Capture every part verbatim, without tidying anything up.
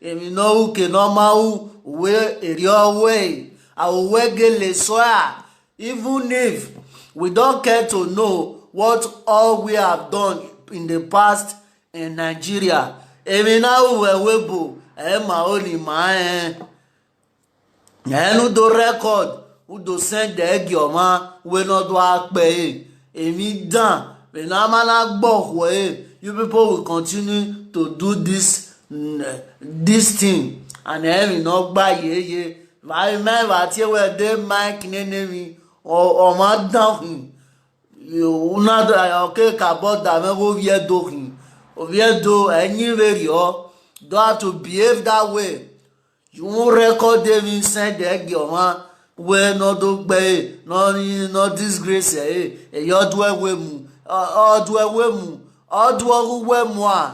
Emwi ne ọ ru ke ne ọ ma ru, uwẹ erriọ ruẹe, a ru wẹ gele sua. Even if we don't care to know what all we have done in the past in Nigeria, emwi ne a ru vbe ẹvbo ebo, ẹ ma ro ne ima rẹn. Ẹ ne u do record, u do send ẹre gie ọmwa wẹ ne ọ do gha kpẹre. Emwi dan vbe ne a ma na gbe ọkhuẹ ẹre, you people will continue to do this, mm, this thing, and emwi ne ọ gba yeye. Vbe a i ma, vbe a tie wẹ de Mike nene emwi, ọ, ọmwa dan khin. Una da, ọ ke ka bọ da mwẹ ghe ovbi Ẹdo khin. Ovbi Ẹdo, ẹyin vberriọ, don't have to behave that way. You won't record emwi send ẹre gie ọmwa wẹ ne ọ do gbe ẹre, ne ọ, ne ọ disgrace ẹre, ẹre ọ duẹ wẹ mu, ọ, ọ duẹ wẹ mu, ọ duẹ ọghe uwẹ mua.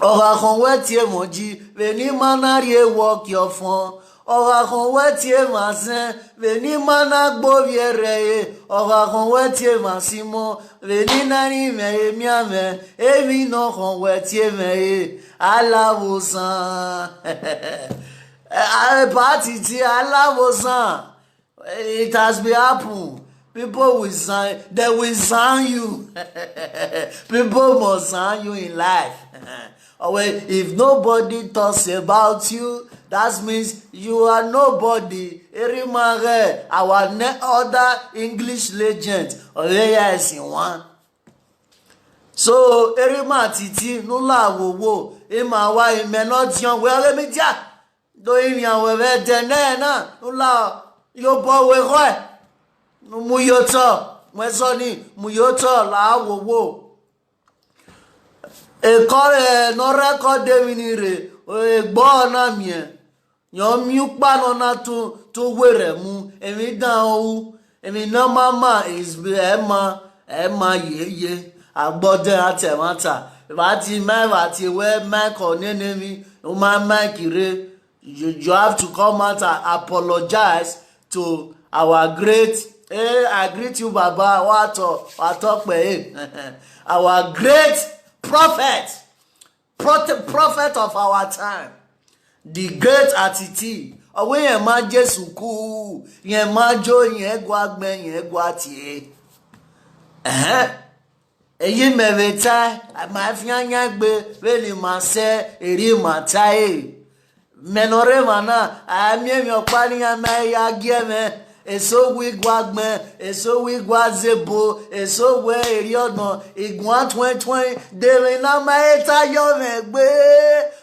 Ọ gha khọn wẹ tie emwa oji, vbe ne ima na rrie work ọfọn. Ọ gha khọn wẹ tie emwa azẹn, vbe ne ima na gbe ovbi ẹre ẹre. Ọ gha khọn wẹ tie emwa asimọ, vbe ne I na rinmwẹ emianmwẹ. Emwi ne ọ khọn wẹ tie mwẹ ẹre, alavbosan. Ẹ, a, party tie alavbosan. It has been happen. People will sign, they will sign you. People must sign you in life. Oh, well, if nobody talks about you, that means you are nobody. Erima ghe our ne-, other English legend. Ọre ya ẹsin wan. So, Erima Titi, ne u la wowo, ima wa imẹ ne ọ diọn wẹ ọghe media. Do rinmwian wẹ vbe ẹdẹ nẹ na, ne u la ye obọ wẹ ekhọe, ne u mu ye otọ, mu ẹzọ ni, mu ye otọ la wowo. Ekọ, eh, ne ọ record emwi ni rre, egbe ọre ọ na miẹn, rẹn ọ miẹn ukpa ne ọ na tun, tun werriẹ mu, emwi dan ọ ru, emwi ne ọ ma ma is, ẹ ma, ẹ ma yeye, agbọdẹn a ta ẹmwata. Vbe a tie ima, vbe a tie wẹ Mike ọ nene emwi, u ma Mike rre, you, you have to come out and apologize to our great, eh, I greet you, Baba, wa tọ, wa tọ kpẹre. Our great prophet, prote-, prophet of our time, the great Atiti. Ọ wẹ irẹn ma Jesu ku, irẹn ma jo, irẹn gua gbẹn, irẹn gua tie. Ẹhẹn. Eyi mẹ vbe tae, ma fian yan egbe vbene ima sẹ erriọ ima tae. Mẹ ne ọ rre emwa na, a miẹn emwi ọkpa ne iran ma ya gie mwẹ. Eso wẹ I gua gbẹn, eso wẹ I gua zẹ ebo, eso wẹ erriọ nọ, I guan tuẹn tuẹn, de emwi na ma he ta yọ mwẹ egbe.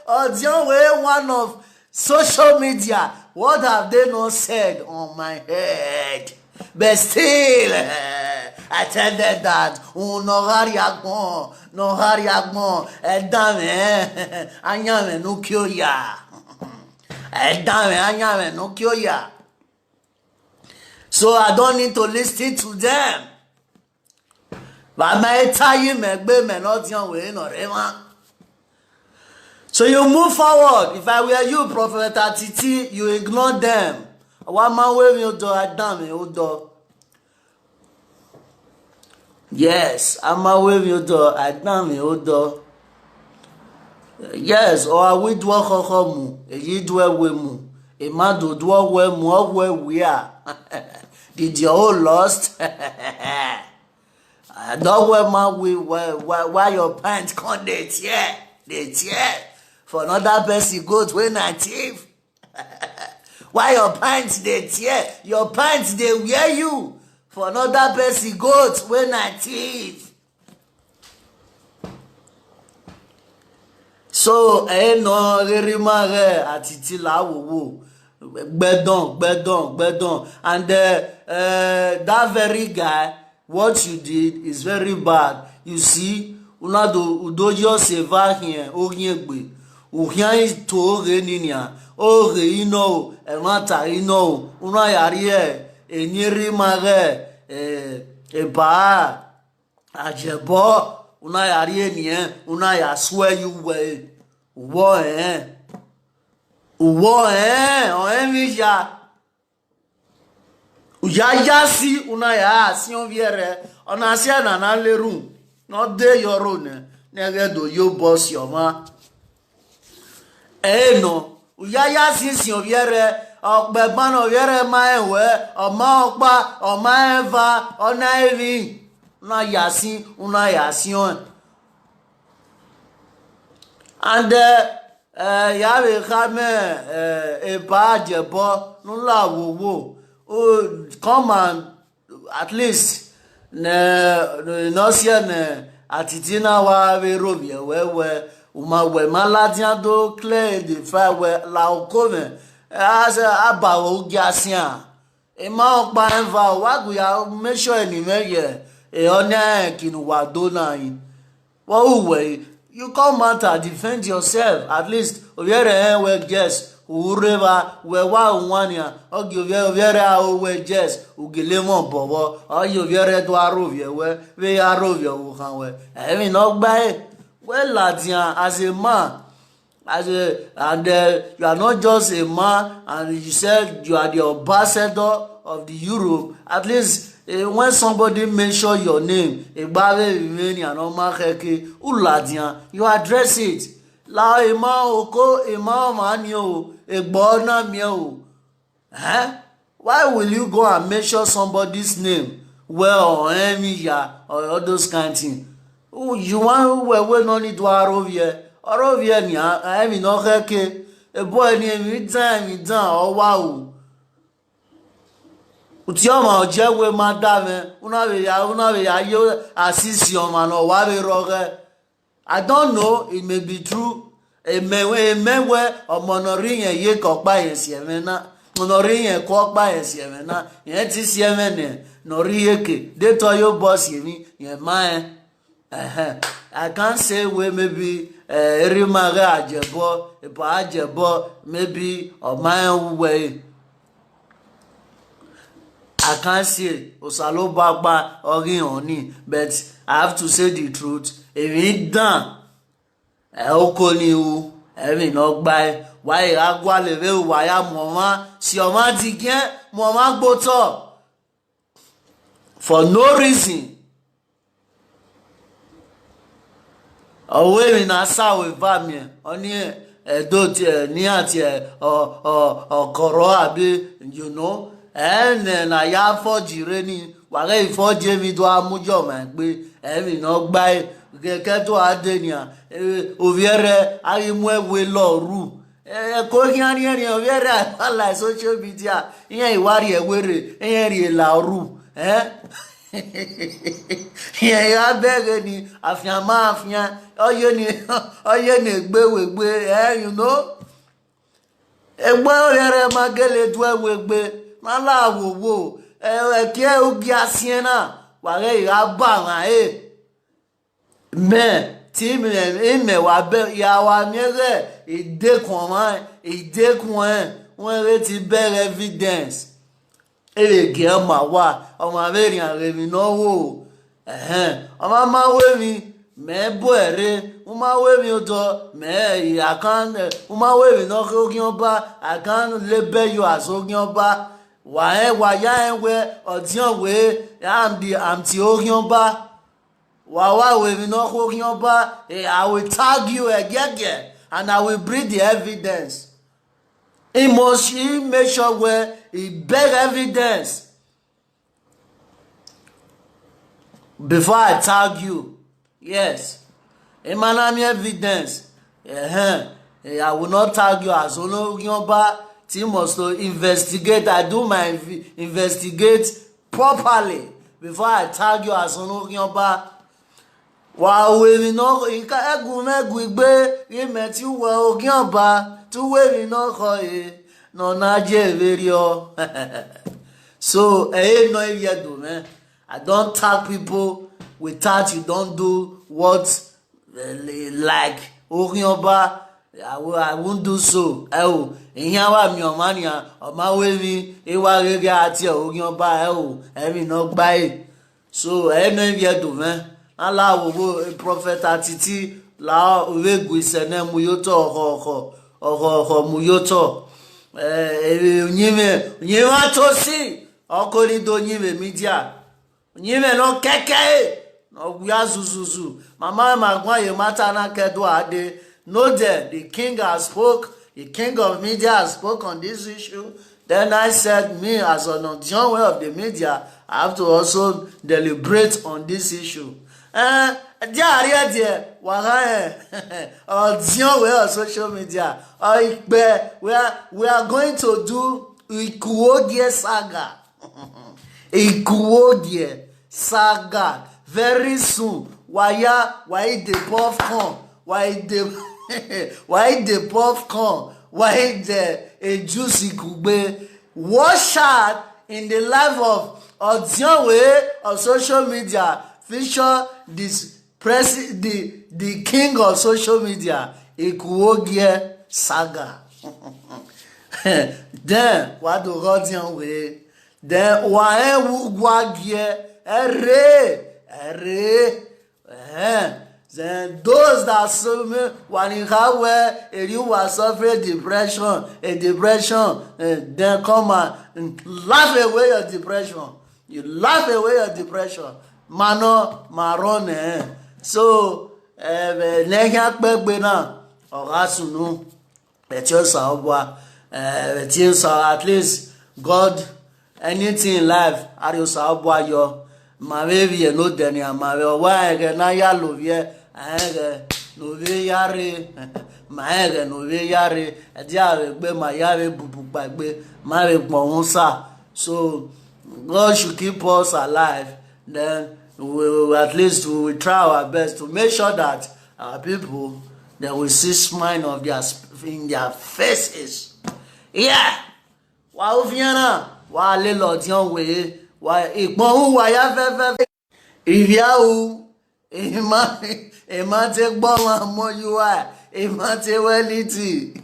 Ọdiọn wẹ one of social media, what have they not said on my head? But still, I tell them that, unu ne ọ gha rrie agbọn, ne ọ gha rrie agbọn, ẹ danmwẹ, ayanmwẹ ne u kie oya. Ẹ danmwẹ, ayanmwẹ ne u kie oya. So I don't need to listen to them. Vbe a ma he ta ye imẹ egbe, mẹ ne ọdiọn wẹ ne ọ rre emwa. So you move forward. If I were you, Prophet Atiti, you ignore them. Wa ma ru emwi odọ, a danmwẹ odọ. Yes, a ma ru emwi odọ, a danmwẹ odọ. Yes, ọ gha wẹ iduẹ khọkhọ mu, eyi iduẹ wẹ mu, emado duẹ wẹ mu, ọ wẹ wia. Did your own lost? Dọwẹ ma we, why, why, why your pants come dey tear, dey tear? For another person goat wey na thief. Why your pants dey tear? Your pants dey wear you. For another person goat wey na thief. So, ẹ nọ ghe Erima ghe Atiti la wowo. Gbẹdọn, gbẹdọn, gbẹdọn. And, uh, uh, that very guy, what you did is very bad. You see, una do, u do just eva khian oghian egbe. U khian i to oghe ni nian. Oghe i nọ o, ẹmwata i nọ o. Una ya rrie eni Erima ghe, eh, eba Ajebọ, una ya rrie eni ẹn, una ya suẹ ye uwu ẹre. Uwọ ẹn, uwọ ẹn, ọ rẹn emwi ya. U ya ya si, una ya siẹn ovbi ẹre, ọ na siẹn na na lerhun, ne ọ de yọ rro nẹ, ne ẹghẹ do ye obọ si ọmwa. Ẹre nọ, u ya ya sinsin ovbi ẹrhẹ, ọkpẹban ne ovbi ẹrhẹ ma rẹn ruẹ, ọ ma rẹn ọkpa, ọ ma rẹn eva, ọ na emwi, u na ya sin, u na ya sin ọẹn. And eh, eh, ya vbe kha mẹ, eh, eba Ajebor ne u la wowo, u come and at least ne ne ọ siẹ ne atiti na wa vbe rhovbiẹ wẹ wẹ, u ma wẹ ma ladian do clear the file wẹ la oko mwẹ, a sẹ a ba vbe u gia sian. Emwa ọkpa rẹn eva, wa gu ya make sure ne imẹ ye e ọna rẹn eki ne uwa do na rin. Vbe ọ ru wẹ, you come out and defend yourself. At least ovbi ẹrhẹ rẹn wẹ, yes, u rre evba, wẹ wa ru wan nian, ọ gie ovbi ovbi ẹrhẹ aro wẹ, yes, u gele mwẹ obọ vbọ, ọ gie ovbi ẹrhẹ do aro vbiẹ wẹ vbe ya aro vbiẹ ọvbokhan wẹ. Emwi ne ọ gba ẹre, wẹ ladian as a man, as a, and uh, you are not just a man, and you said you are the ambassador of the Europe. At least uh, when somebody mention your name, egba vbe emwi mwẹ nian ne ọ ma khẹke, u ladian, you address it. La emwa oko, emwa ọmwa ni o, egbe ọ na miẹn o. Eh? Why will you go and mention somebody's name? Wẹ ọ rẹn emwi ya, or all those kind thing. You want wẹ wẹ ne ọ ni do aro vbiẹ, ọre ovbiẹ nian, emwi ne ọ khẹke, ebọ ni emwi dan emwi dan ọ wa ru. Uti ọmwa ọ jẹ wẹ ma da mwẹ, u na vbe ya, u na vbe ya yo asisi ọmwa ne ọ wa vbe rrọọ ghẹ. I don't know, it may be true. Emẹ wẹ, emẹ wẹ, ọmọ ne ọ rre irẹn ye ke ọkpa irẹn si ẹmwẹ na, ne ọ rre irẹn ku ọkpa irẹn si ẹmwẹ na, irẹn te si ẹmwẹ nẹ, ne ọ rre iyeke, de te ọ ye obọ si emwi, irẹn ma rẹn. Ẹhẹn. I can't say wẹ maybe eh, erha ima ghẹ Ajebor, eba Ajebor, maybe ọ ma rẹn uwẹ ẹre. I can't say, Osanobua ọghe họn ni, but I have to say the truth. Emwi dan, ẹ oko ni ru, emwi ne ọ gbae, wa i gha gualọ vbe uwa ya mu ọmwa, si ọmwa digiẹn, mu ọmwa gbe otọ. For no reason. Ọ wẹ emwi ne a sa ru eva miẹn, ọnii ẹdẹ tie ne iran tie ọ, ọ, ọ kọrọ abi, you know, ẹnẹ ne a ya fọji rre ni, wa ghẹ i fọji emwi do a mu yọ ọmwa egbe, emwi ne ọ gbae, kẹkẹ do a dee nian, eh, ovbi ẹrhẹ a ghi mu ẹwe lọ ru. Ẹko khian rhiẹnrhiẹn, ovbi ẹrhẹ a i wa la social media, iran i wa rhie ẹwe rre, iran rhie la ru, eh? Iran i gha bẹghe ni, afian ma afian, ọ ye ni, ọ ye ni egbe wegbe, eh, you know. Egbe ovbi ẹrhẹ ma gele do ẹwe egbe, ma la wowo, ẹkiẹ u gia siẹn na, wa ghẹ i gha ba mwa ẹre. Mẹ, te imẹ, imẹ wa bẹ, ya wa miẹn ghẹ, idekun ọmwa, idekun ẹn, wẹ ghẹ te bẹghe evidence. E vbe gie ọma wa, ọmwa vbe rhian ghe emwi ne ọ ho. Ẹhẹn, ọmwa ma ru emwi, mẹ bu ẹre, u ma ru emwi odọ, mẹ, I can't, u ma ru emwi ne ọ khin oghian ọba, I can't label you as oghian ọba. Wa rẹn, wa ya rẹn wẹ, ọdiọn wẹ, I'm the, I'm the oghian ọba. Wa wa ru emwi ne ọ khin oghian ọba, eh, I will tag you ẹgiẹgiẹ, and I will bring the evidence. He must, he make sure wẹ, he beg evidence before I tag you. Yes. I ma na miẹn evidence. Ẹhẹn. Eh, I will not tag you as oghian ọba. He must to investigate. I do my inv-, investigate properly before I tag you as oghian ọba. Wa ru emwi ne ọ, I ka ẹgu mwẹ gu igbe, ghi mẹ te uwẹ oghian ọba, te uwẹ emwi ne ọ khọe, ne ọ na ye vberriọ. So, ẹ i re nọ ivbi Ẹdo mwẹ. I don't tag people without you don't do what, eh, like, oghian ọba, I will, I won't do so. Ẹ o, iran wa miẹn ọmwa nian, ọ ma ru emwi, I wa ghe ghe a tie oghian ọba, ẹ o, emwi ne ọ gbae. So, ẹ i re nọ ivbi Ẹdo mwẹ, a la wowo, prophet Atiti, la vbe gu isẹ nẹ mu ye otọ, ọkhọ, ọkhọ, ọkhọ, ọkhọ mu ye otọ. Eh, uyinmwẹ, uyinmwẹ Atosi, ọ ko ni do yin vbe media. Uyinmwẹ ne ọ kẹkẹ ẹre, ne ọ wia zuzuzu. Mama ma guan ye emata na kẹ do a dee. Know them, the king has spoke, The king of media has spoken on this issue. Then I said, me as an Odion Way of the media, I have to also deliberate on this issue. Eh, dia ariẹ diẹ, wa gha rẹn Odion Way on social media. Ọ ikpe, we are, we are going to do Ikuogie saga. Ikuogie saga. Very soon, wa ya, wa eat the popcorn, wa eat the, wa eat the popcorn, wa eat the, a juicy kugbe. Watch out in the life of Odion Way on social media. Feature this press the, the king of social media, Ikuogie saga. Then wa do ghe Odion Way. Then wa rẹn vbe uwa gie ẹre, ẹre. Eh, then those that suffer, wa ni kha wẹ, eri uwa suffer depression, a depression, eh, then come and laugh away your depression. You laugh away your depression. Ma nọ, ma rọ nẹ. So, eh, vbe ne ẹkhian kpẹgbe na, ọ gha sunu. Ẹtin Osanobua, eh, ẹtin Osa, at least God, anything in life, a rhie Osanobua yọ. Ma vbe vbiẹ ne odẹ nian, ma vbe ọwa ẹghẹ ne a ya lovbiẹ, a ẹghẹ ne ovbi ya rre, ma ẹghẹ ne ovbi ya rre, ẹdia vbe gbe, ma ya vbe bubu kpaegbe, ma vbe gbọnmwẹ osa. So, God should keep us alive. Then we, we, at least we will try our best to make sure that our people, they will see smile of their sp-, in their faces. Yeah. Wa u fian na, wa lele Odion Way, wa ikpọn hu wa ya fẹfẹ. Ivia hu, emwa, emwa te gbe ọmwa mu yu a, emwa te wẹ liti.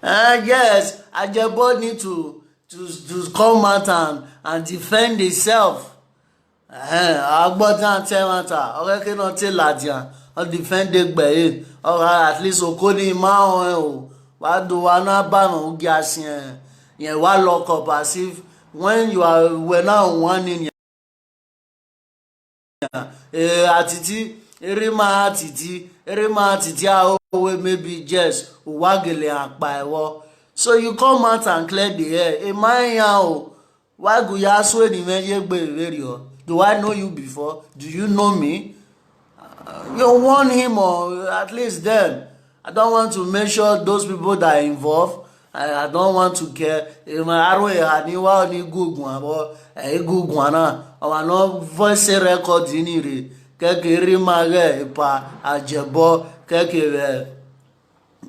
Uh, yes, Ajebo need to, to, to come out and, and defend himself. Ẹhẹn, a gbọ dan te ẹmwata, ọ ghẹ ke ne ọ te ladian, ọ defend egbe ẹre, ọ gha at least oko ni ma rẹn o, wa do wa na ba nọ ugia siẹn, rẹn wa lock up as if when you are, wẹ na wan ni nian. Eh, atiti, erha ima atiti, erha ima atiti a o we maybe yes, uwa gele rẹn kpa ẹvbo. So you come out and clear the air. Emwa iran o, wa gu ya sue ne imẹ ye egbe vberriọ. Do I know you before? Do you know me? Uh, you warn him or at least them. I don't want to mention those people that are involved. I, I don't want to care. Emwa aro eha ni wa ni guguan vbọ, ẹ i guguan na. Ọmwa ne ọ voice record ni rre, kẹke erha ima ghẹ epa Ajebo, kẹke vbe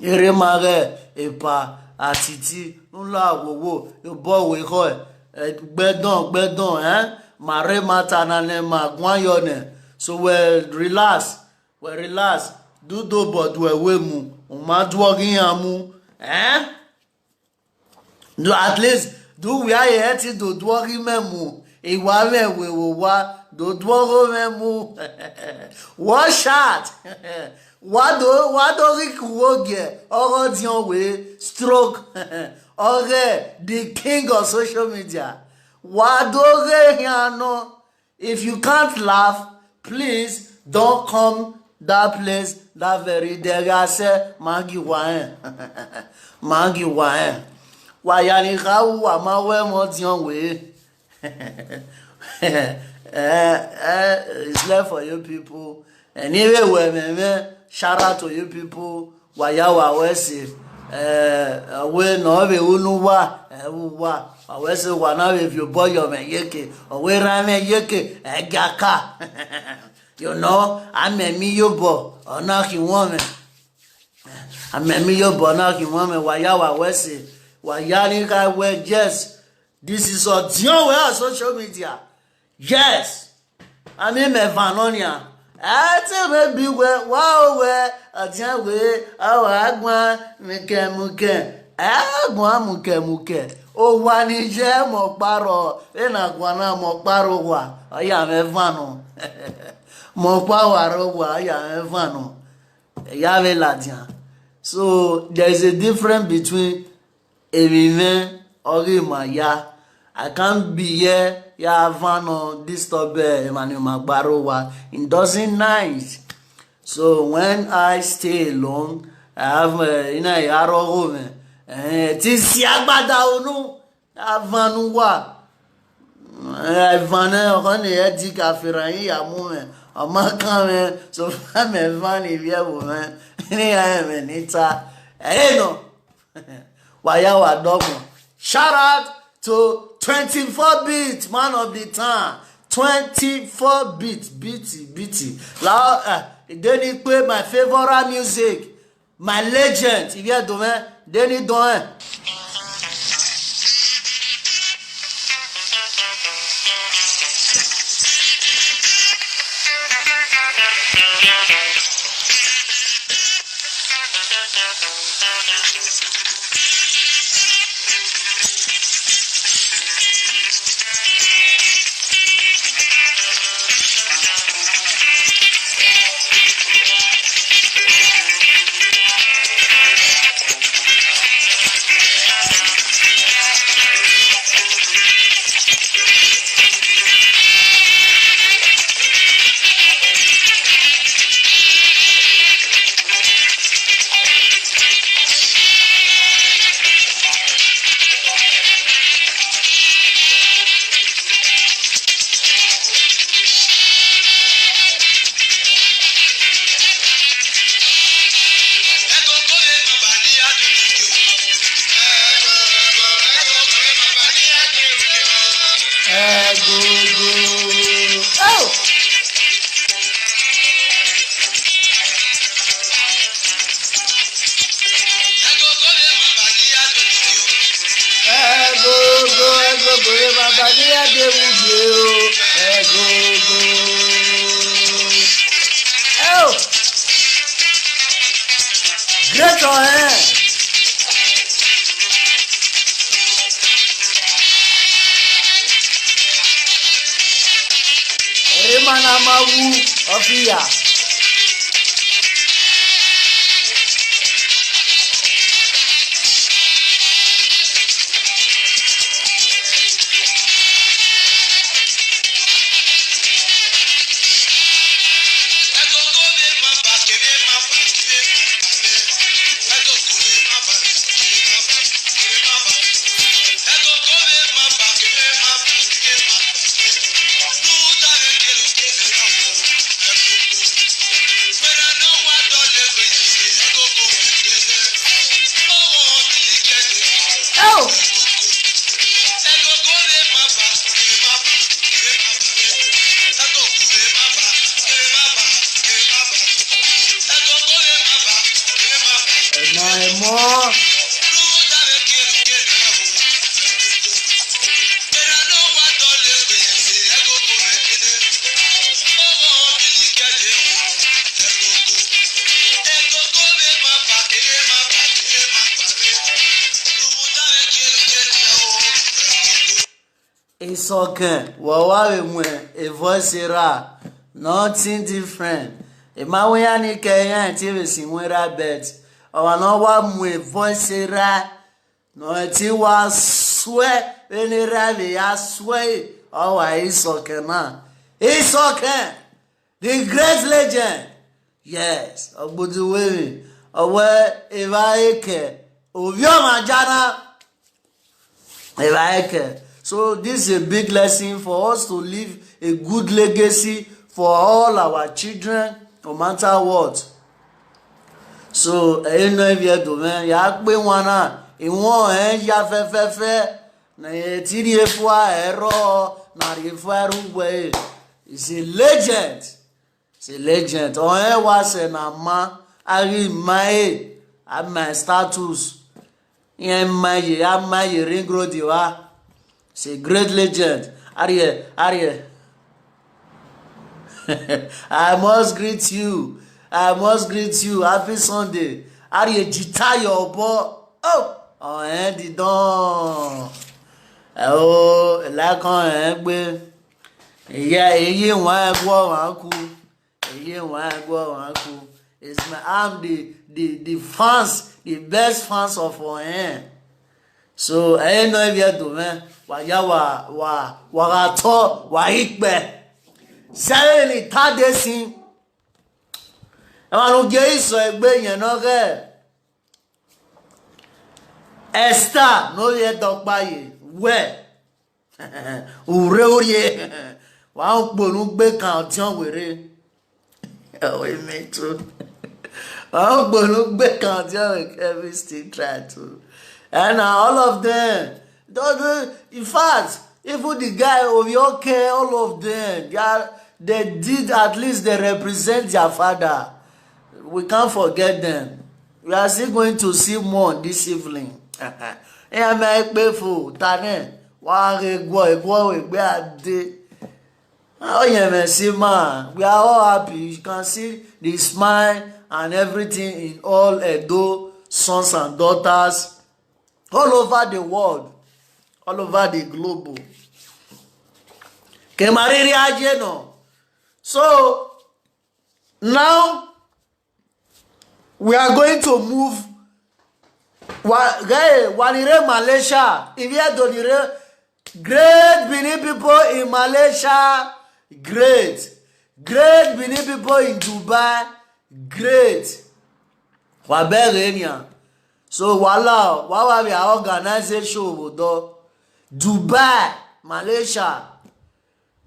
erha ima ghẹ epa atiti, ne u la wowo, obọ wẹ ekhọe, ẹ, gbẹdọn, gbẹdọn, ẹn? Ma rre ma ta na nẹ, ma guan yọ nẹ. So wẹ relax, wẹ relax, do do obọ do ẹwe mu, u ma do ọghe iran mu, ẹn? Do, at least, do wia ye ẹtin do do ọghe imẹ mu, I wa mwẹ ẹwe vbe owa, do do ọghe mwẹ mu. Watch out! Wa do, wa do ghi ke uwu ogiẹ, ọghe Odion Way, stroke, ọghe the king of social media. Wa do ghe khian nọ. If you can't laugh, please don't come that place that very day. Gha sẹ, ma gi uwa rẹn. Ma gi uwa rẹn. Wa ya ni kha ru, wa ma wẹ ẹmwẹ Odion Way. Eh, eh, it's left for you people. Ẹni vbe wẹ ẹmwẹ mwẹ, shout out to you people. Wa ya wa wẹ ẹse. Eh, ọ wẹ ne ọ vbe ru ne uwa, ẹ vbe uwa. Wa wẹ ẹse, wa na vbe viọ obọ yọ mwẹ yeke. Ọ wẹ erhan mwẹ yeke, ẹ gia ka. You know, a mẹ emwi iyobọ, ọ na khian mwẹ. A mẹ emwi iyobọ, ọ na khian mwẹ. Wa ya wa wẹ ẹse. Wa ya ni kha wẹ, yes, this is Odion Way on social media. Yes. A miẹn mẹ van nọ nian. Ẹ te mwẹ bi wẹ, wa o wẹ, Odion Way, ọ wa guan mukẹmukẹ. Ẹ guan mukẹmukẹ. Owa ni ye mẹ ọkpa rrọọ, vbene a guan na mẹ ọkpa rre owa, ọ ya mwẹ van nọ. Mẹ ọkpa wa rre owa, ọ ya mwẹ van nọ. Ẹ ya vbe ladian. So, there is a difference between emwi mwẹ ọghe ima ya. I can't be here, ya van nọ disturb, eh, emwa ne ima gba rre owa. It doesn't nice. So when I stay alone, I have, eh, ina ya rrọọ ọghomwẹ, eh, te I si agbada unu, a van ne uwa. Eh, a van nẹ, ọkhọ ne Eddie ka ferha yin ya mu mwẹ, ọ ma kan mwẹ, so fa mẹ van ne ivbi ẹvbo mwẹ, ne iran rẹn mwẹ ne I ta. Ẹ i re nọ. Wa ya wa dọgbọn. Shout out to twenty-four beat, man of the town. Twenty-four beat, beat, beat. La, uh, Deni Kpe, my favorite music, my legend. Ivbi Ẹdo mwẹ, Deni Dọnrẹn. Ẹgogo. Oh! Ẹgogo, ẹgogo, ẹ ma ba ne iran de vbe ugie o. Ẹgogo. Oh! Great ọnrẹn. Rema na ma wu ọfi ya. Oh! Ẹmọ, ẹmọ. Isọkẹn, wa wa vbe mu a voice erha, nothing different. I ma wẹ iran ni kẹ iran te vbe si wẹn erha, but ọmwa ne ọ wa mu a voice erha, ne ọ te wa suẹ vbene erha vbe ya suẹ, ọ wa Isọkẹn na. Isọkẹn, the great legend. Yes, Ọgboduwemwi, ọ wẹ evba ekẹ, ovbi ọmwa ja na. Evba ekẹ. So this is a big lesson for us to leave a good legacy for all our children, no matter what. So, ẹ i re nọ ivbi Ẹdo mwẹ, ya kpe wan na, iwẹn ọnrẹn ya fẹfẹfẹ, ne ẹ te rhie fua ẹrọ, na rhie fua ẹrọ uwẹ. He's a legend. He's a legend. Ọnrẹn wa sẹ ne a ma, a ghi ma ẹre, a ma status. Iran ma ye, a ma ye Ring Road evba. He's a great legend. Arrie, arrie. I must greet you. I must greet you. Happy Sunday. Arrie, jita ye obọ. Oh, ọnrẹn didọn. Ẹ o, like ọnrẹn gbe. Iye, iye wan ẹguọ ọmwa ku. Iye wan ẹguọ ọmwa ku. It's my, I'm the, the, the fans, the best fans of ọnrẹn. So, ẹ i re nọ ivbi Ẹdo mwẹ, wa ya wa, wa, wa gha tọ, wa ghi kpẹ. Sẹ vbene I ta dee sin. Emwa ne u gie isọ egbe yẹn ne ọ ghẹ Esther ne ovbi ẹdẹ ọkpa ye wẹ, u rre urrie, wa ukpo ne u gbe kan ọtiọn werriẹ. Ẹmwẹ to. Wa ukpo ne u gbe kan ọtiọn werriẹ, Kevin still try to. And na all of them, those, in fact, even the guy Ovioke, all of them, they are, they did, at least they represent their father. We can't forget them. We are still going to see more this evening. Iran ma kpe fo ta nẹ, wa ghe guọ, eguọ egbe a de. Ọyẹnmwẹ si ma, we are all happy. You can see the smile and everything in all Edo sons and daughters all over the world, all over the globe. Ke ma rhirhi a ye nọ. So now we are going to move. Wa, ghẹ, wa ni rre Malaysia, ivbi Ẹdo ni rre, great Benin people in Malaysia, great, great Benin people in Dubai, great. Wa bẹghe nian. So wa la, wa wa vbe a organize show vbe odọ Dubai, Malaysia.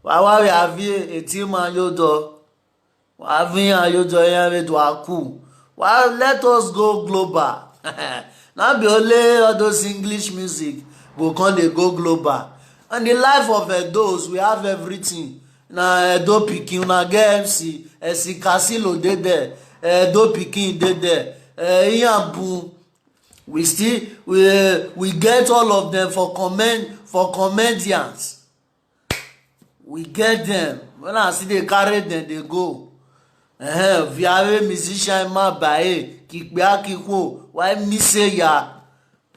Wa wa vbe a viẹ eti ma ye odọ. Wa viẹ iran ye odọ, iran vbe do a ku. Wa, let us go global. Not be only all those English music go come dey go global. In the life of Edos, we have everything. Na Edo pikin, una get M C, Esi Casilo dey there, Edo pikin dey there, eh, iran bun. We still, we, eh, we get all of them for comment, for comedians. We get them. When I see they carry them, they go. Eh, viare musician ma bae, kikpia kikwo, why me say ya?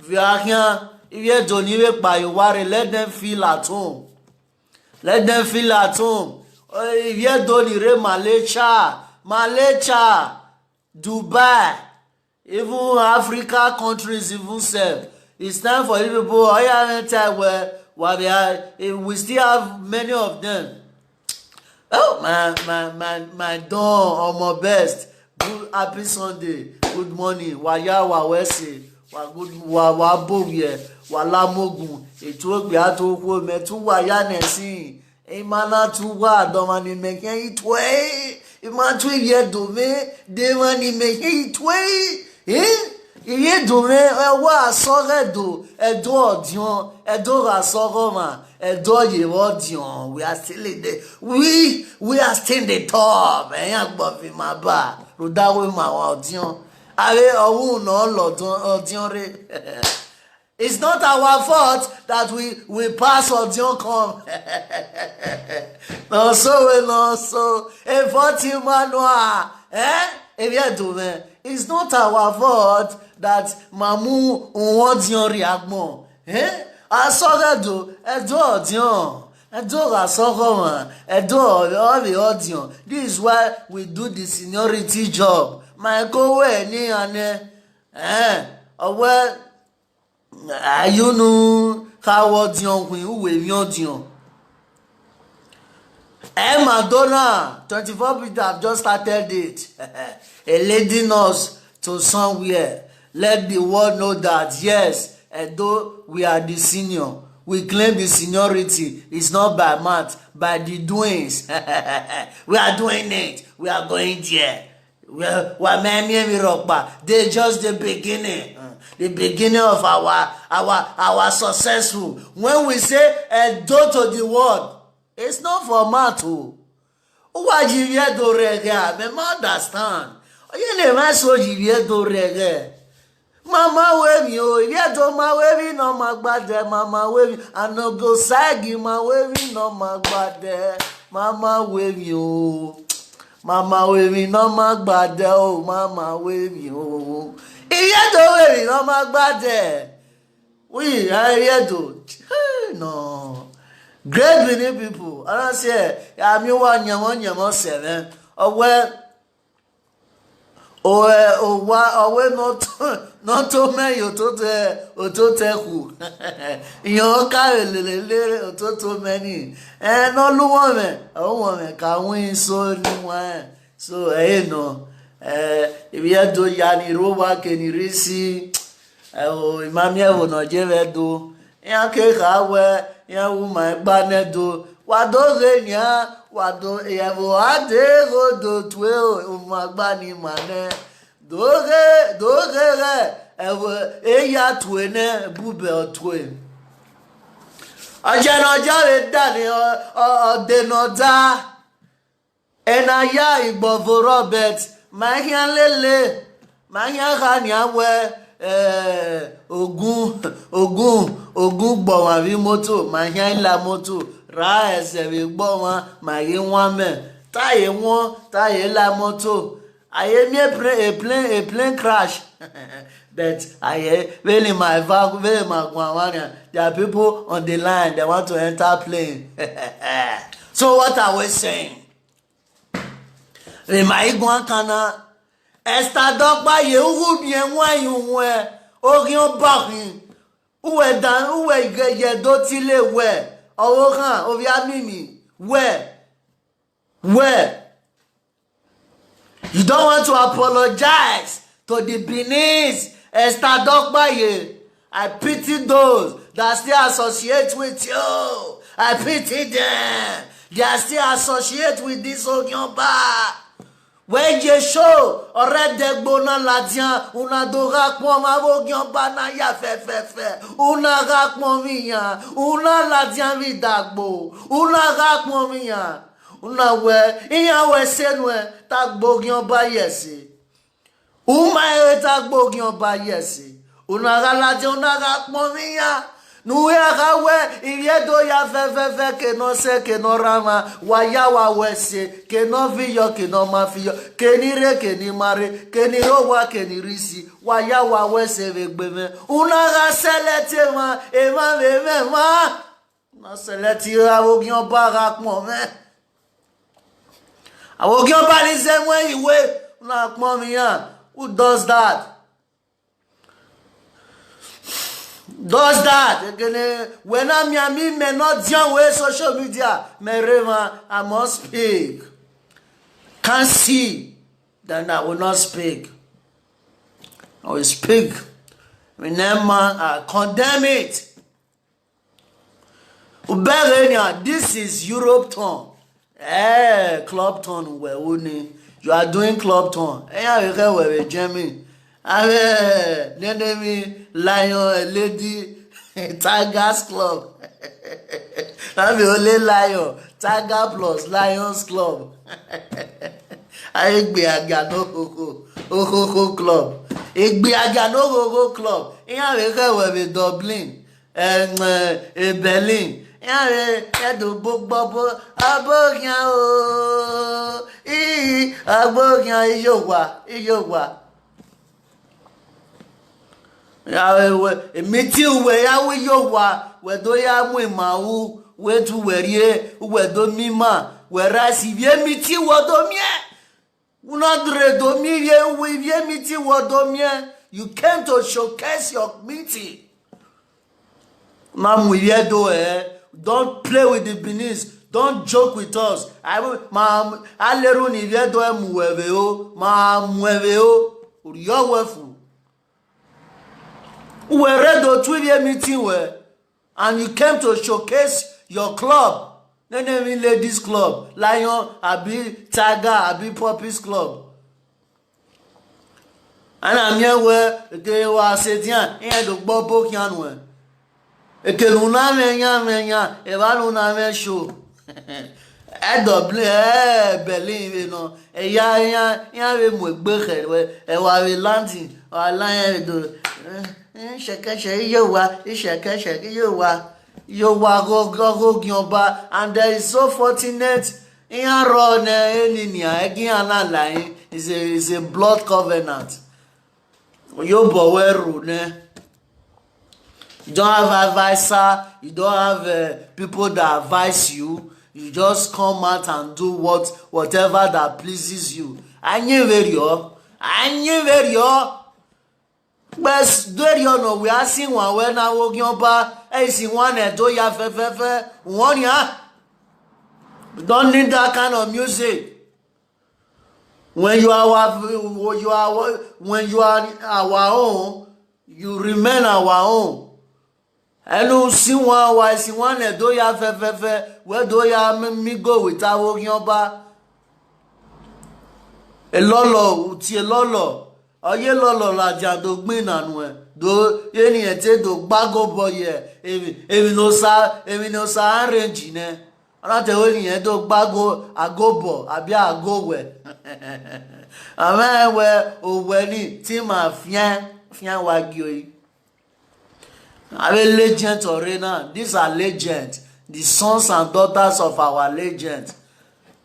Viarian, if you don't even buy your worry, let them feel at home. Let them feel at home. Oh, if you don't need Malaysia, Malaysia, Dubai, even Africa countries, even self. It's time for you people. Oh, yeah, time where, where they are, eh, we still have many of them. Oh, my, my, my, my don, omo best. Good, happy Sunday. Good morning. Wa ya, wa wẹ se. Wa good, wa, wa bo wiẹ. Wa la mogun. Etu ogbe ato okhuo, mẹ tu wa ya nẹsin. I ma na tu wa, dọmwa ni mẹ khian i tuẹ. I ma tu ivbi Ẹdo mwẹ, de emwa ni mẹ khian i tuẹ. Eh? Ivbi Ẹdo mwẹ, ẹ wa sọghẹ Ẹdo, Ẹdo ọdiọn, Ẹdo gha sọghọ ọmwa, Ẹdo ye vbe ọdiọn. We are still in the, we, we are still in the top. Ẹyan gbọvin ma ba, rhunmwuda wẹ ma wa ọdiọn. Avbe ọvun nọ lọ ọdiọn, ọdiọn rre. It's not our fault that we, we pass ọdiọn come. Nọ so we nọ so. Efọti manua. Eh? Ivbi Ẹdo mwẹ. It's not our fault that ma mu uhunmwu ọdiọn rrie agbọn. Eh? A sọghẹ Ẹdo, Ẹdo ọdiọn. Ẹdo gha sọghọ ọmwa, Ẹdo ọ vbe ọdiọn. This is why we do the seniority job. Ma ẹko wẹ ne iran nẹ. Eh? Ọ wẹ, a ye unu kha wẹ ọdiọn khuin, uwẹ emwi ọdiọn. Eh, Madonna, twenty-four people have just started it. A leading us to somewhere. Let the world know that, yes, Edo, we are the senior. We claim the seniority. It's not by mouth, by the doings. We are doing it. We are going there. Well, wa ma miẹn emwi rhọkpa. They just the beginning. Uh, the beginning of our, our, our successful. When we say Edo to the world, it's not for mouth o. Uwa yi ivbi Ẹdo rre ẹghẹ, mẹ ma understand. Ọ ye ne emwa eso yi ivbi Ẹdo rre ẹghẹ. Ma ma wẹ emwi o, ivbi Ẹdo ma wẹ emwi ne ọ ma gba dẹ, ma ma wẹ emwi, Anogo Saigi ma wẹ emwi ne ọ ma gba dẹ, ma ma wẹ emwi o. Ma ma wẹ emwi ne ọ ma gba dẹ o, ma ma wẹ emwi o. Ivbi Ẹdo wẹ emwi ne ọ ma gba dẹ. We, ivbi Ẹdo, hey, no. Great Benin people, I don't say, I mean, wa nyẹmọ nyẹmọ sẹ mwẹ. Ọ wẹ, ọ wẹ, ọ wa, ọ wẹ ne ọ to, ne ọ to mẹ ye ototọ, ototọ ẹkhu. Iran ka vbe lele lele ototọ mẹ ni. Ẹ, ne ọ lu uwọnmwẹ, uwọnmwẹ ka win so ni wan. So, ẹ, no. Eh, ivbi Ẹdo ya ni rre owa ke ni rre isi. Ẹho, I ma miẹn ẹvbo ne ọ ye vbe Ẹdo. Iran ke kha wẹ, iran wu ma ẹgba ne Ẹdo. Wa do ghe nian, wa do, ẹvbo a de gho do tue o, uma gba ni ma nẹ. Do ghe, do ghe ghẹ, ẹvbo eya tue nẹ, bubẹ ọ tue. Ọjẹ ne ọ ya vbe da ni, ọ, ọ, ọ de ne ọ da. Ena ya igbọvo rọ, but ma khian lele, ma khian kha nian wẹ, eh, ogun, ogun, ogun gbọmwa vbe imoto, ma khian i la imoto, ra ẹsẹ vbe gbọmwa, ma ghi wan mẹ, ta ye wọn, ta ye la imoto. A ye miẹn plane, a plane, a plane crash. But a ye vbene ima eva, vbene ima guan mwa nian, there are people on the line that want to enter plane. So what are we saying? Vbe ma i guan kan na, Esther Dọkpaye, u ghi miẹn ẹwaẹn ye uwẹ, oghian ọba khin, uwẹ dan, uwẹ ye do tile wẹ, ọvbokhan, ovbi amimi, wẹ, wẹ, you don't want to apologize to the Beninese, Esther Dọkpaye. I pity those that still associate with you. I pity them. They are still associate with this Ogioba. Wẹ ye show, ọrẹdẹgbe una ladian, una do gha kpọnmwẹ avbe Ogioba na ya fẹfẹfẹ, una gha kpọnmwẹ iran, una ladian vbe idagbo, una gha kpọnmwẹ iran. Una wẹ, iran wẹ ẹse nuẹn, ta gbe Ogioba ye ẹse. U ma rẹn ta gbe Ogioba ye ẹse. Una gha ladian, una gha kpọnmwẹ iran. Ne u ya kha wẹ, ivbi Ẹdo ya fẹfẹfẹ, ke ne ọ sẹ, ke ne ọ rhan mwa, wa ya wa wẹ ẹse, ke ne ọ viyọ, ke ne ọ ma viyọ, ke ne I rre, ke ne I ma rre, ke ne I rre owa, ke ne I rre isi, wa ya wa wẹ ẹse vbe egbe mwẹ. Una gha sẹlẹti emwa, emwa vbe mwẹ emwa. Na sẹlẹti avbe Ogioba gha kpọnmwẹ. Avbe Ogioba ni zẹ ẹwaẹn ye uwẹ, una kpọnmwẹ iran. Who does that? Does that? Egene, wẹ na miẹn amẹ, mẹ ne ọ diọn wẹ social media, mẹ rre emwa, I must speak. Can't see, then I will not speak. I will speak. Remember, I condemn it. Ubẹghe nian, this is Europe tour. Eh, club tour wẹ ru ni. You are doing club tour. Iran vbe khẹ wẹ vbe Germany. Avbe nene emwi Lion, eh, Lady Tigers Club. Avbe ole Lion, Tiger plus Lions Club. Egbe agia ne okhokho, okhokho club. Egbe agia ne okhokho club. Iran vbe khẹ wẹ vbe Dublin. Ẹmwẹ, e Berlin, iran vbe Ẹdo gbogbo ọbo, ọbo khian o, ii, ọbo khian, iye owa, iye owa. Ya vbe wẹ, emiti wẹ ya wẹ iye owa, wẹ do ya mu ima ru, wẹ tu wẹ rrie, wẹ do miẹn ima, wẹ ra ẹse ivbi emiti wẹ do miẹn. Una dre do miẹn ivbi, ivbi emiti wẹ do miẹn. You came to showcase your meeting. Ma mu ivbi Ẹdo ẹre. Don't play with the Beninese. Don't joke with us. I will, ma, a leru ne ivbi Ẹdo ẹre mu wẹ vbe o. Ma mu ẹvbe o. Orhiọ wẹ fu. Uwẹ rre do tu ivbi emiti wẹ, and you came to showcase your club. Nene emwi ladies club, Lion, abi Tiger, abi Puppies club. A na miẹn wẹ, eke wa sẹ edian, iran do gbe ọbo khian nuẹn. Eke ne u na mwẹ yan, mwẹ yan, evba ne u na mwẹ sho. Ẹdọbli, ẹ, Berlin vbe nọ, ẹya iran, iran vbe mu egbe khẹ wẹ, ẹ wa vbe landing, wa la iran vbe do. Shẹkẹshẹ, iye owa, ishẹkẹshẹ, iye owa, iye owa ọghe Ogioba, and there is so fortunate, iran rrọọ nẹ, eni nian, ẹgẹ iran na la rin, is a, is a blood covenant. Ye obọ wẹ ru nẹ. You don't have advisor, you don't have, uh, people that advise you. You just come out and do what, whatever that pleases you. A yin vberriọ, a yin vberriọ. Gbe s-, do erriọ nọ, wẹ a si wan wẹ na wo Ogioba, ẹ i si wan nẹ do ya fẹfẹfẹ, wọn nian. We don't need that kind of music. When you are our, you are our, when you are our own, you remain our own. Ẹnu si wan, wa si wan nẹ do ya fẹfẹfẹ, wẹ do ya mi go without Oghiọba. Elọlọ, uti elọlọ, ọ ye elọlọ ladian do gbinna nuẹn, do eni ẹn te do gba ago obọ ye emwi, emwi ne Osa, emwi ne Osa arrange nẹ. Ọ na te wẹ eni ẹn do gba ago, ago obọ abi ago owẹ. A ma rẹn wẹ owẹ ni te ima fian, fian wa gie ori. Avbe legend ọre na, these are legends, the sons and daughters of our legends.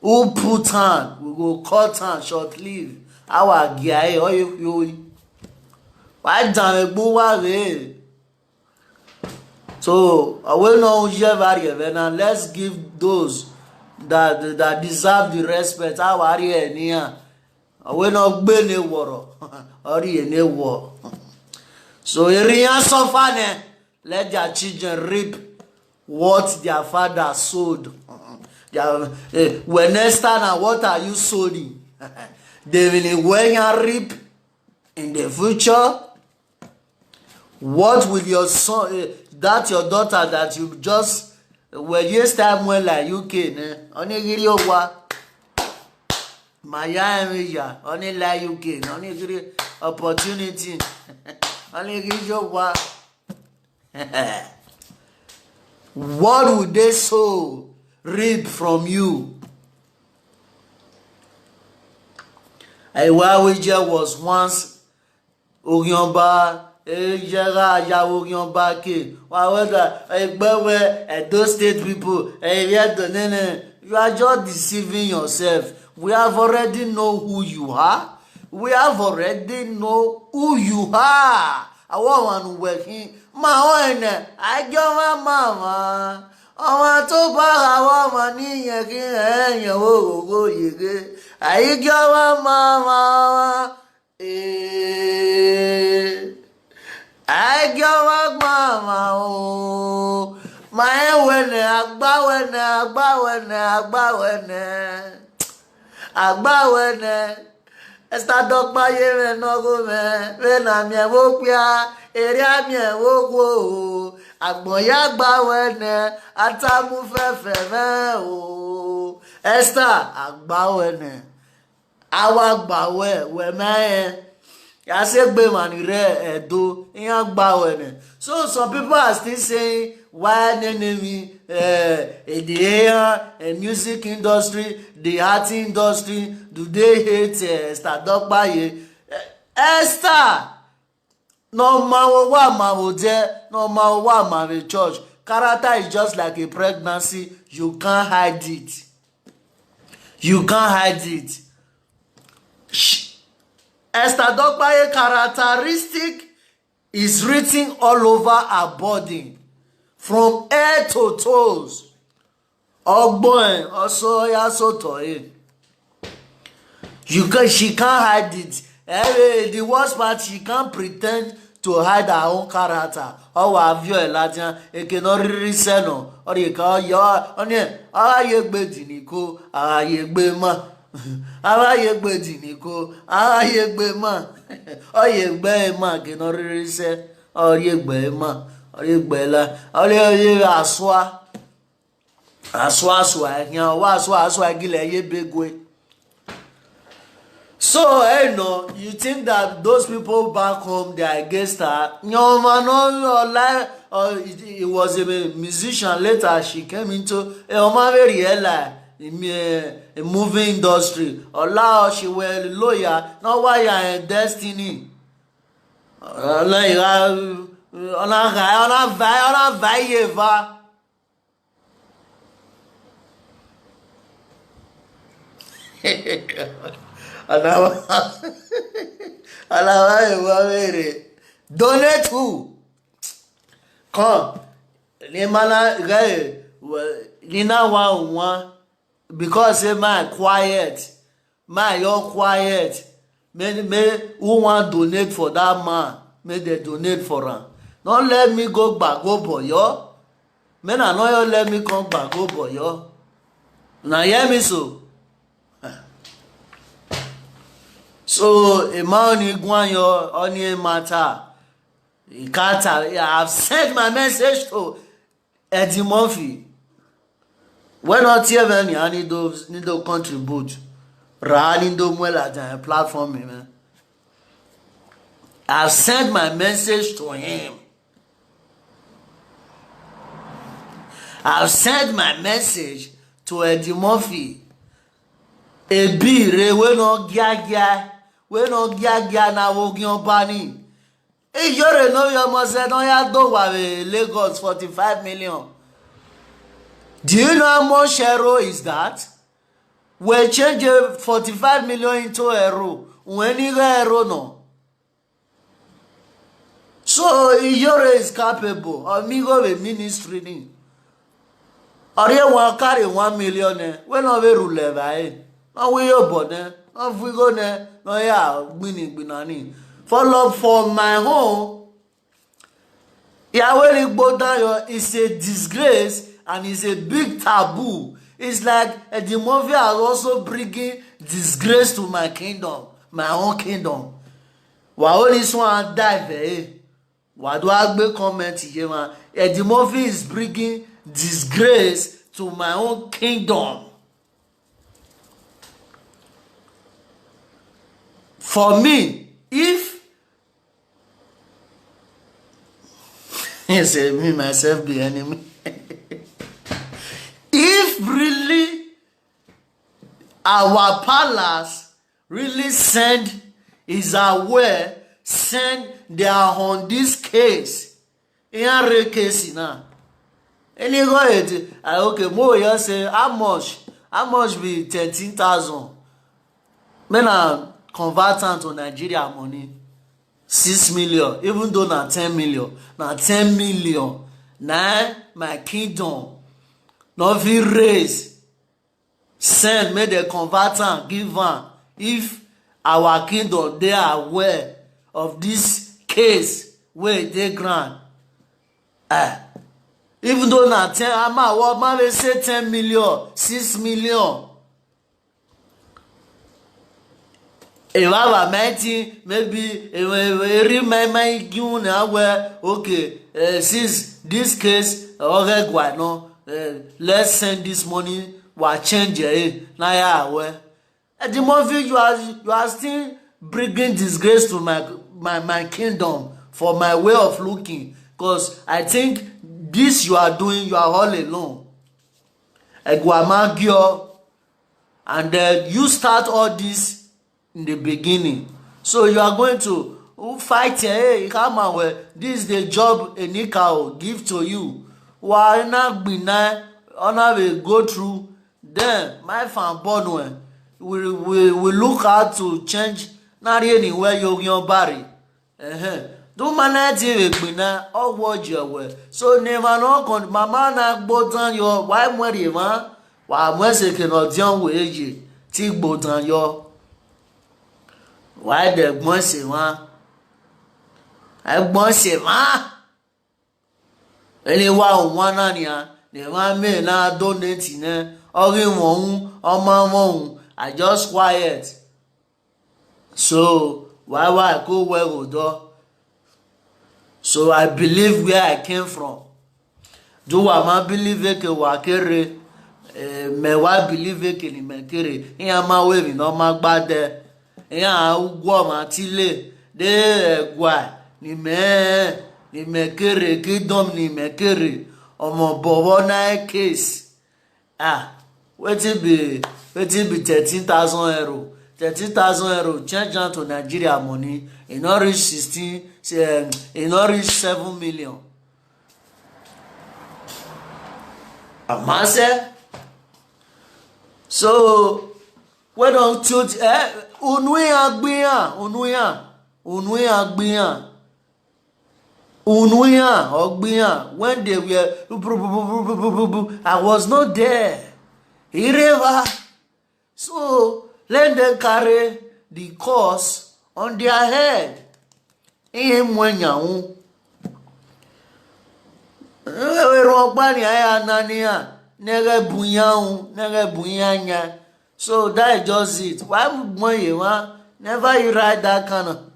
Who put hand, we go cut hand short live. A wa gie ẹre, ọ ye khui ori. Wa danmwẹ egbe uwa vbe. So, ọ wẹ ne ọ ye vbe a rhie ẹvbo na, let's give those that, that deserve the respect. A wa rhie ẹre ne iran. Ọ wẹ ne ọ gbe ne ewọrọ, ọ rhie ne ewọ. So, erha iran suffer nẹ, let their children reap what their father sowed. Their, eh, wẹ ne Esther na, what are you sowing? De emwi ne wẹ iran reap in the future? What will your son, eh, that your daughter that you just, well, yes, time when like U K nẹ, ọ ni ghi rrie owa. Ma ya ẹmwẹ ya, ọ ni la U K nẹ, ọ ni ghi rrie opportunity. Ọ ni ghi rrie owa. What would they sow reap from you? Ewa Awije was once Oghiọba, e ye gha ya vbe Oghiọba ke, wa wẹ da, egbe wẹ Edo State people, ẹ i vbiẹ do nene. You are just deceiving yourself. We have already know who you are. We have already know who you are. Awọ ọmwa ne uwẹ khin, ma rẹn nẹ, a i gie ọmwa ma mwa. Ọmwa tobọ gha vbe ọmwa ne irẹn khin, rẹn rẹn vbe oghogho yeghe, a i gie ọmwa ma mwa. Eh, a i gie ọmwa ma mwa o. Ma rẹn wẹ nẹ, a gba wẹ nẹ, a gba wẹ nẹ, a gba wẹ nẹ, a gba wẹ nẹ. Esther Dọkpa ye mwẹ ne ọghomwẹ, vbene a miẹn vbe okpia, erriọ a miẹn vbe okhuo o. Agbọn ya gba wẹ nẹ, a ta mu fẹfẹ mwẹ o. Esther, a gba wẹ nẹ. A wa gba wẹ, wẹ ma rẹn. Ya sẹ egbe emwa ni rre Ẹdo, iran gba wẹ nẹ. So some people are still saying, why nene emwi, eh, eh, the, eh, music industry, the art industry, do they hate, eh, Esther Dọkpaye? Eh, Esther, ne ọ ma vbe owa ma vbe odẹ, ne ọ ma vbe owa ma vbe church. Character is just like a pregnancy, you can't hide it. You can't hide it. Sh-, Esther Dọkpaye characteristic is written all over her body, from head to toes. Ọgbọẹn, ọ sẹ ọ ya sẹ otọ ẹre. You can, she can't hide it. Eh, the worst part, she can't pretend to hide her own character. Ọ wa viọ ẹre ladian, eke ne ọ rhirhi sẹ nọ, ọ rhie ka ọ ye, ọ, ọ ni, a gha ye egbe di ni ko, a gha ye egbe ma. A gha ye egbe di ni ko, a gha ye egbe ma. Ọ ye egbe ma, eke ne ọ rhirhi sẹ, ọ rhie egbe ma, ọ rhie egbe la, ọ rhie, ọ rhie asua. Asua, asua, ẹkhian, ọ wa asua, asua gilẹ ye ebe gue. So, eh, no, you think that those people back home, they are against her? Your man, no, no, like, uh, he, he was a musician. Later, she came into a, eh, ọmọ very like, in, eh, a movie industry. Ọla, she were lawyer, no, why, eh, destiny. Ọla, ọla, ọla, ọla, ọla, ọla, ọla, Ọna wa, ọna wa vbe wa vbe rre. Donate who? Come. Ne ma na ghẹ, ne na wa wan, because say ma quiet, ma yo quiet. May, may who wan donate for that man, may they donate for am. No let me go gba go boyo. Me na no yo let me come gba go boyo. Na hear me so. So, emwa ni guan yọ, ọni matter. I can't, I have sent my message to Eddie Murphy. Wẹ ne ọ tie mwẹ nian ni do, ni do contribute, ra ni do muẹn ladian platform mwẹ. I've sent my message to him. I've sent my message to Eddie Murphy. Ebi rre wẹ ne ọ giagia, wẹ ne ọ giagia ne avbe oghian ọba ni. Iyore ne ovbi ọmọ zẹ ne ọ ya do owa vbe Lagos, forty-five million. Do you know how much euro is that? We change forty-five million into euro, wẹ ni ghe euro nọ. So, Iyore is capable, ọ miẹn igho vbe ministry ni. Ọ rhie one, carry one million nẹ, wẹ ne ọ vbe rhulẹ evbare, ne ọ wu iyobọ nẹ, ne ọ vu igho nẹ, ne ọ ya gbinni gbinna ni. For love for my own, ya wẹ ne I gbe odan yọ, it's a disgrace and it's a big taboo. It's like Eddie Murphy has also bringing disgrace to my kingdom, my own kingdom. Wa ho ni suan da vbe ẹre, wa do a gbe comment ye mwa. Eddie Murphy is bringing disgrace to my own kingdom. For me, if he say me myself be enemy. If really our palace really send, is aware, send, they are on this case. Iran rre case na. Any go ahead, I okay, mo ya say how much, how much be thirteen thousand? Mẹ na convert am to Nigeria money. Six million, even though na ten million, na ten million. Na my kingdom no fit raise, send make dem convert am give am if our kingdom dey aware of this case wey dey ground. Eh, even though na ten, a ma wọ ma vbe say ten million, six million. Evbavba ma i tin, maybe erriọ ma i ma i gie unu wẹ, okay, eh, since this case ọ ghẹ guan nọ, eh, let's send this money, wa change ẹre ne a ya wẹ. Eddie Murphy, you are, you are still bringing disgrace to my, my, my kingdom for my way of looking, 'cause I think this you are doing, you are all alone. Ẹguama Gio, and then you start all this in the beginning. So you are going to fight, eh, come on, well, this is the job Enikaro give to you. Wa na gbinna, ọ na vbe go through, then my fan born, we, we, we look how to change, na rhie ni wẹ ye oghian ọba rre. Ẹhẹn. Do ma na tie vbe gbinna, ọ wọ ye wẹ. So ne emwa ne ọ kọn, ma ma na gbe odan yọ, wa mu ẹre emwa, wa mu ẹse ke ne ọdiọn wẹ ye, te I gbe odan yọ. Wa dẹ gbọn ẹse emwa. Ẹ gbọn ẹse emwa. Eni wa wan na nian, ne emwa mẹ na donate nẹ, ọ ghi mwẹ uhunmwu, ọ ma mwẹ uhunmwu, I just quiet. So, wa wa ko wẹ gho dọ. So, I believe where I came from. Do wa ma believe eke wa kere, eh, mẹ wa believe eke ne imẹ kere. Iran ma wẹ emwi ne ọ ma gba dẹ. Iran uguọ ọmwa tile, de ẹguae ne imẹ, ne imẹ kere, kingdom ne imẹ kere, ọmọ bọvbọ na case. Ah, wetin be, wetin be thirteen thousand euro? Thirteen thousand euro, change am to Nigeria money, e no reach sixteen, um, e no reach seven million. Amase. So, we don tilt, eh, unu iran gbe iran, unu iran, unu iran gbe iran. Unu iran, ọ gbe iran, when they were, I was not there. Ireva. So, let them carry the curse on their head. Iran mu ẹyan ru. Erhunmwu ọkpa ni a ya na ne iran, ne ghẹ bu iran ru, ne ghẹ bu iran yan. So that is just it. Wa mu gbọn ye emwa, Never you write that kind of,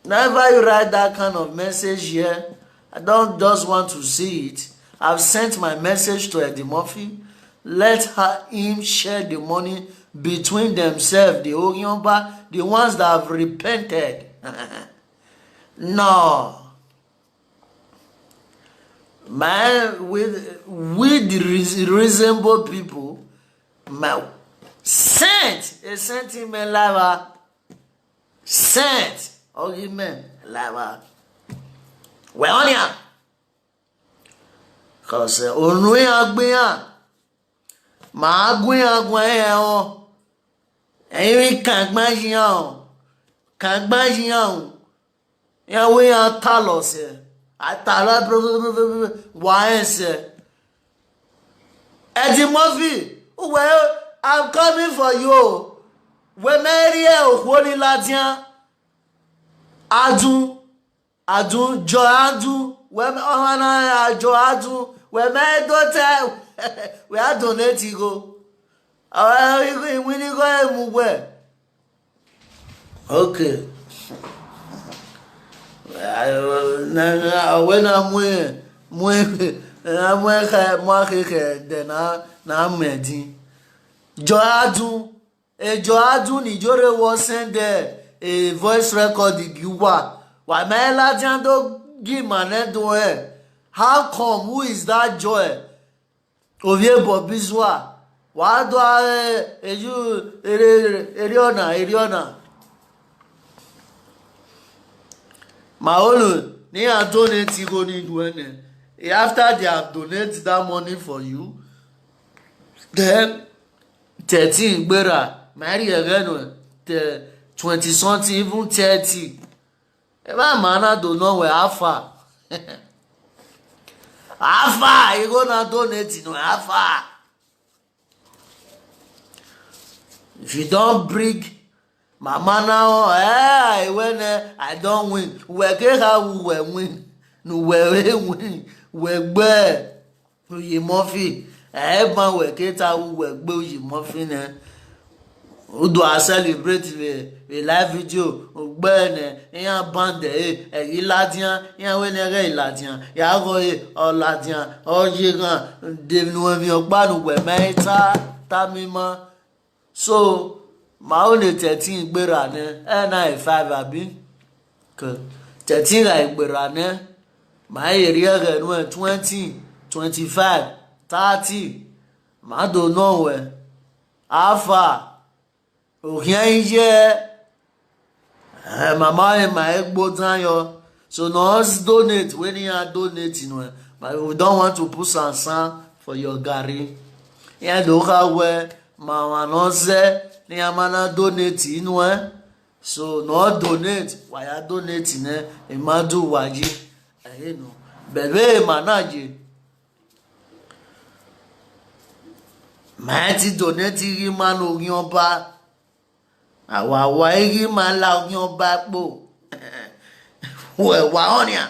never you write that kind of message here. I don't just want to see it. I've sent my message to Eddie Murphy. Let her, him share the money between themselves, the Orionba, the ones that have repented. No. Man, with, with the reas-, reasonable people, man, sent, a sent him a lava. Sent, argument, lava. Well, on ya. Cause, uh, unu iran gbe iran, ma gu iran guan iran ọ. Ẹ̀yin kan gban yi iran ọ. Kan gban yi iran ọ. Iran wẹ iran ta lọ sẹ. A ta lọ wa rẹn sẹ. Eddie Murphy, uwẹ, I'm coming for you. Wẹ mẹ rhie okhuo ni ladian. Adun, adun, jọ adun. Wẹ mẹ, ọmwa na jọ adun. Wẹ mẹ do ta, wẹ a donate igho. Ọ, iwinna igho emu wẹ. Okay. Na, na, wẹ na mu, mu, na mu kha, mu akhe khẹ dẹ na, na mu ẹdin. Jọ adun, e jọ adun ni jọ rre wọ send e voice record gi uwa. Wa ma ladian do gi ima nẹ do ẹn. How come? Who is that joy? Ovbi Bobby Zua, wa do a, eh, eyu, ere, ere ọna, ere ọna. Ma olo ne iran donate igho ni nuẹn nẹ. After they have donated that money for you, then thirteen gberra, ma rhie ẹghẹ nuẹn, te twenty something, even thirty. Evba ma na do nọ wẹ, how far? How far? Igho na donate nuẹn, how far? If you don't bring mama na ọ, eh, I win, eh, I don't win. Wẹ ke kha wu wẹ win, ne uwẹ re win, wẹ gbe Uyi Murphy, ẹ ban wẹ ke ta wu wẹ gbe Uyi Murphy nẹ. U do a celebrate vbe, vbe live video, u gbe nẹ, iran band ẹre, ẹ ghi ladian, iran wẹ ne ẹ ghẹ ladian, ya gho ẹre, ọ ladian, ọ ye ghan, de ne uwẹ emwi ọkpa ne uwẹ ma i ta, ta mi ma. So, ma ho ne thirteen gberra nẹ, ẹ na e five abi? Ke thirteen gha gberra nẹ, ma i rhie ẹghẹ nuẹn twenty, twenty-five, thirty, ma do nọ wẹ. Alpha, okhian i ye, eh, mama ẹn ma i gbe odan yọ. So ne ọ donate, wẹ ne iran donate nuẹn, but we don't want to put sansan for your garri. Iran do kha wẹ ma ọmwa ne ọ zẹ ne iran ma na donate nuẹn. So ne ọ donate, wa ya donate nẹ, emwa do uwa yi. Ẹre nọ, but vbe ma na ye, ma i ti donate ghi ma ne Orionba. A wa wa ghi ma la Orionba kpo. Wẹ wa ọnian.